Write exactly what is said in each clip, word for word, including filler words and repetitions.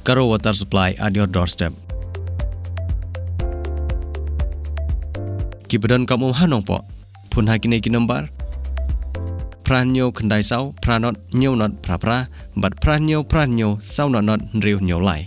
Garo Water Supply at your doorstep. Ki ba donkam um ha Nongpoh, phone ha kine ki nombar: phra hynñiew khyndai saw phra nod hynñiew nod phra phra bad phra hynñiew phra hynñiew saw nod nod hynriew hynñiew lai.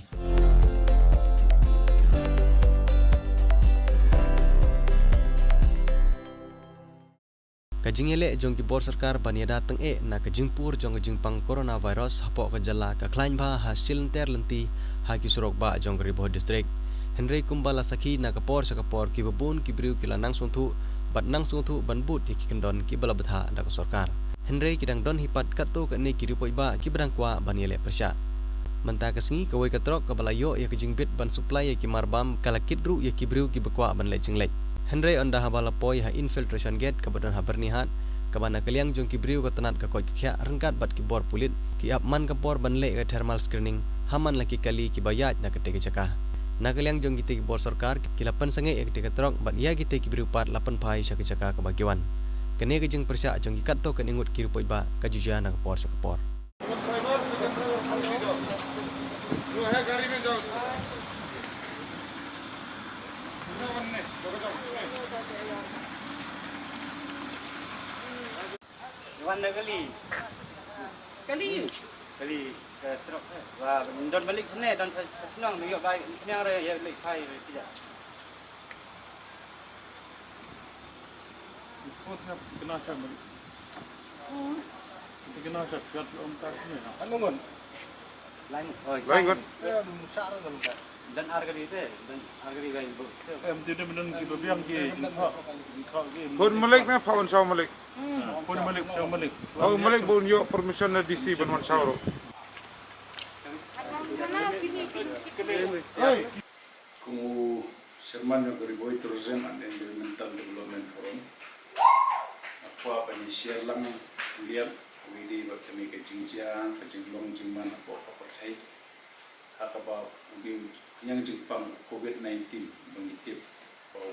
Ka jingïaleh jong ki bor sorkar ban ïada tyngeh na ka jingpur jong ka jingpang coronavirus hapoh ka jylla ka khlaiñ bha ha shilynter lynti ha ki surok bah jong ka Ri Bhoi District. Hynrei kumba la sakhi na ka por sha ka por, ki babun ki briew ki la nang sngewthuh bad nang sngewthuh ban bud ïa ki kyndon ki ba la bthah da ka sorkar. Hynrei ki dang don hi pat katto katne ki riewpaidbah ki ba dang kwah ban ïaleh pyrshah. Mynta ka sngi, kawei ka trok ka ba la ïoh ïa ka jingbit ban supply ïa ki marbam ka la kit ruh ïa ki briew ki ba kwah ban leit jingleit. Hynrei ynda haba la poi ha infiltration gate ka ba don ha Byrnihat, ka ba na ka liang jong ki briew ka tnat ka koit ka khiah ryngkat bad ki bor pulit, ki ap man ka por ban leh ka thermal screening ha man la ki kali ki ba ïaid na katei ka jaka. Na ka liang jong kitei ki bor sorkar, ki la pynsangeh ïa katei ka trok bad ïa kitei ki briew pat la pynphai sha ka jaka ka ba ki wan. Kane ka jingpyrshah jong ki katto katne ngut ki riewpaidbah ka ju jia na ka por sha ka por. Wan na kali. Kali. Kali, eh, trok, eh. Wa, don balik sini, don sa-, sa senang, nuyok baik, senang re, ya balik kai re, tidak. Kau tengah kena macam balik. Kita kena macam kuat, om tak sini, ha. Anu, Ngun? Lain, oh, Lain, Ngun. Ya, musak re, Ngun. Dan argari te, dan argari lain, bos. Em, tidak benar kita biang ke, jengkak, jengkak ke. Kau malik na, pawan saw malik. Pun malik, pun malik. Oh, malik bun ïoh permission na D C ban wan shaw ruh. Kum u chairman jong ka Ri Bhoi Tourism and Environmental Development Forum, nga kwah ban ïa share lang khublei ïa u dei bad kane ka jingjia, ka jinglong jingman hapoh ka pyrthei. Ha kaba u dei u khñiang jingpang u covid nineteen ba ngi tip ba u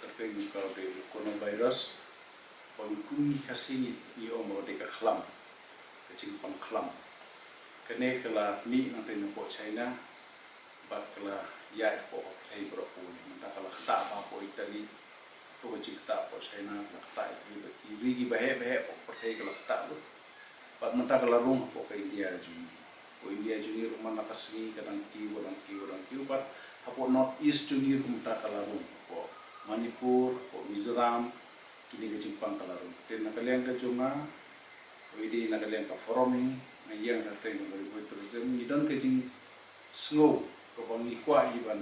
kyrteng jong ka u dei u coronavirus, ba ngi kum ngi Khasi ngi, ngi ong ba u dei ka khlam, ka jingpang khlam. Kane ka la mih nangtei napoh China bad ka la ïaid hapoh ka pyrthei baroh kawei. Mynta ka la ktah bha hapoh Italy, to ka jingktah hapoh China, ka la ktah Italy bad ki ri ki baheh baheh hapoh ka pyrthei ka la ktah lut. Bad mynta ka la rung hapoh ka India jong ngi. Hapoh India jong ngi ruh man la ka sngi ka dang kiew, ka dang kiew, ka dang kiew. Bad hapoh North East jong ngi ruh mynta ka la rung, hapoh Manipur, hapoh Mizoram, kine ka jingpang ka la rung. Te na ka liang ka jong nga, ïa dei na ka liang ka forum hi, nga ïeng ha ka kyrteng ka Ri Bhoi Tourism, ngi don ka jingsngew kaba ngi kwah hi ban,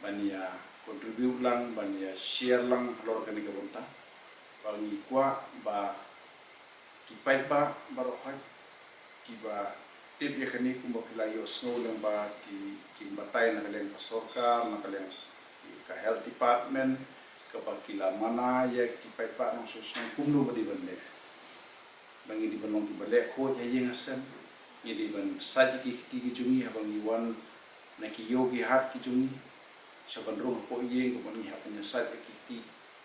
ban ïa contribute lang, ban ïa share lang halor kane ka bynta. Ba ngi kwah ba ki paidbah baroh hi kiba tip ïa kane, kumba phi la ïohsngew lyngba ki jingbatai na ka liang ka sorkar, na ka liang ka health department, kaba ki la mana ïa ki paidbah nongshong shnong kumno ba dei ban leh. Ba ngi dei ban long kiba leh khuid ha ïing ha sem. Ngi dei ban sait ïa ki kti ki jong ngi haba ngi wan na ki ïew ki hat ki jong ngi. Sha ban rung hapoh ïing, kumba ngi hap ban ïa sait ïa ki kti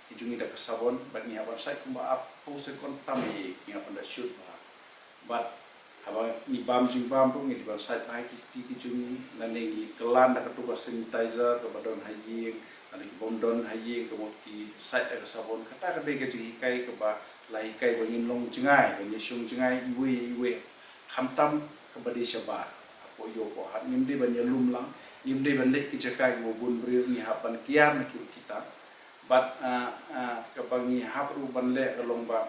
ki jong ngi da ka sabon, bad ngi hap ban sait kumba arphew second tam ha ïing, ngi hap ban da shut bha. Bad haba ngi bam jingbam ruh ngi dei ban sait bha ïa ki kti ki jong ngi, lane ngi kylla da kato ka sanitizer kaba don ha ïing, lane ki bym don ha ïing, ka mut ki sait da ka sabon. Kata ka dei ka jinghikai kaba la hikai ba ngin long jngai, ba ngin shong jngai iwei ïa iwei. Khamtam kaba dei shabar. Hapoh ïew hapoh hat ngim dei ban ïalum lang, ngim dei ban leit ki jaka kiba bun briew, ngi hap ban kiar na ki ruh kita. Bad, ah, ah, kaba ngi hap ruh ban leh ka long ba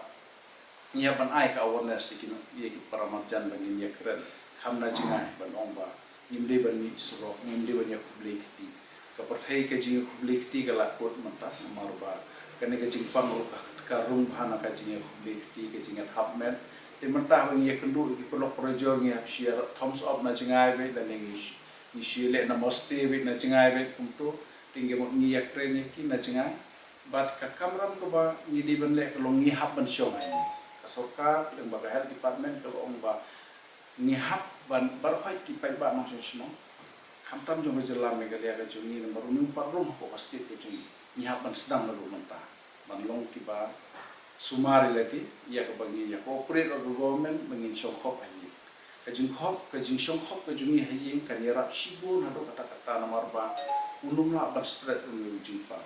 ngi hap ban ai ka awareness ïa ki, ïa ki para marjan ba ngin ïakren. Kham na jngai ban ong ba ngim dei ban mih surok, ngim dei ban ïa khublei kti. Ka pyrthei ka jingïakhublei kti ka la kut mynta, namar ba kane ka jingpang ruh ka, ka rung bha na ka jingïakhublei kti, ka jingïathap met. Te mynta haba ngi ïakynduh ïa ki paralok parajor ngi hap share thumbs up na jngai beit, lane ngi sh-, ngi share leh namaste beit na jngai beit kumto. Te ngi mut ngi ïakren ïa ki na jngai. Bad ka kamram kaba ngi dei ban leh ka long ngi hap ban shong ha ïing. Ka sorkar, lem bad ka health department ka la ong ba ngi hap ban, baroh hi ki paidbah nongshong shnong, khamtam jong ka jylla Meghalaya ka jong ngi, namar ruh ngi pat rung hapoh ka state ka jong ngi, ngi hap ban sdang naduh mynta ban long kiba sumar ïa lade, ïa kaba ngin ïa cooperate bad ka government ba ngin shong khop ha ïing. Ka jingkhop, ka jingshongkhop ka jong ngi ha ïing kan ïarap shibun haduh katta katta namar ba un ym lah ban stret un ïa u jingpang.